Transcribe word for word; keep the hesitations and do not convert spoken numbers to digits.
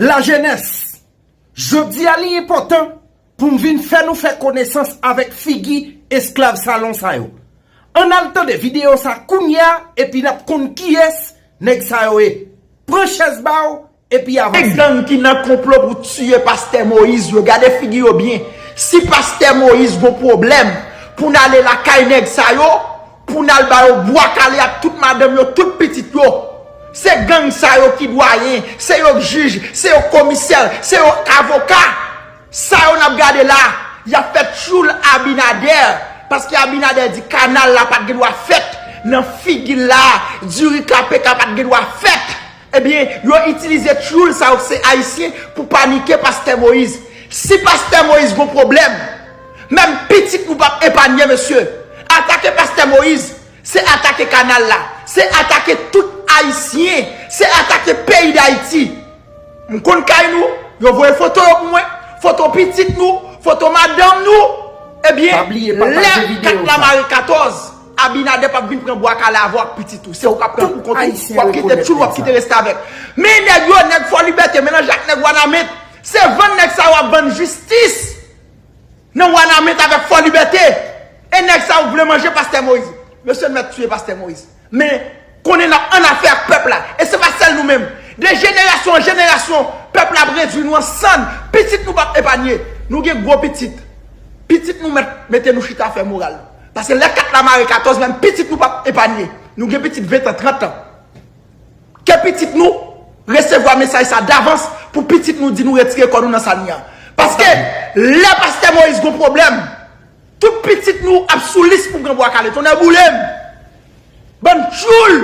Lajenès, jodi a li enpòtan pou m vin fè nou fè konesans avèk figi esklav salon sa yo. Ann al tande videyo sa kounye a epi n ap konn kiyès nèg sa yo ye. Pran chèz ba w epi avanse. Se gang ki nan konplo pou tiye pastè Moyiz yo. Gade figi yo byen. Si pastè Moyiz gon pwoblèm pou n ale lakay nèg sa yo, pou n al ba yo bwa kale ak tout madanm yo, tout pitit yo. Se gang sa yo ki dwayen, se yo k jij, se yo k komisè, se yo k avoka. Sa yo n ap gade la, y ap fè tchoul Abinader, paske Abinader di kanal la pa t gen dwa fèt nan figi l la, diri K P K pa t gen dwa fèt. Ebyen, yo itilize tchoul sa yo k se Ayisyen pou panike pastè Moyiz. Si pastè Moyiz gon pwoblèm, menm pitit nou p ap epanye, mesye. Atake pastè Moyiz, se atake kanal la, se atake tout Ayisyen, se atake peyi Dayiti. M konn kay nou, yo voye foto yo pou mwen, foto pitit nou, foto madanm nou. Ebyen, lè kat la mare katòz, Abinader p ap vin pran bwa kale avè w ak pitit ou. Se ou k ap pran pou kont ou, w ap kite tchoul, w ap kite restavèk. Men nèg yo, nèg Fò Libète, melanje ak nèg Wanament. Se vann nèg sa yo ap vann jistis nan Wanament avèk Fò Libète. E nèg sa yo vle manje pastè Moyiz. Mesye, n mèt tiye pastè Moyiz. Men, konnen n ap annafè ak pèp la. E se pa sèl nou menm. De jenerasyon an jenerasyon, pèp la ap redui nou an sann. Pitit nou p ap epanye. Nou gen gwo pitit. Pitit nou mèt mete nou chita fè moral. Paske lè kat la mare katòz, menm pitit nou p ap epanye. Nou gen pitit ven tan, trant tan. Ke pitit nou resevwa mesaj sa davans pou pitit nou di nou retire kò nou nan sa n ye a. Paske lè pastè Moyiz gon pwoblèm, tout pitit nou ap sou lis pou pran bwa kale. Tonnè boule m! Bann tchoul!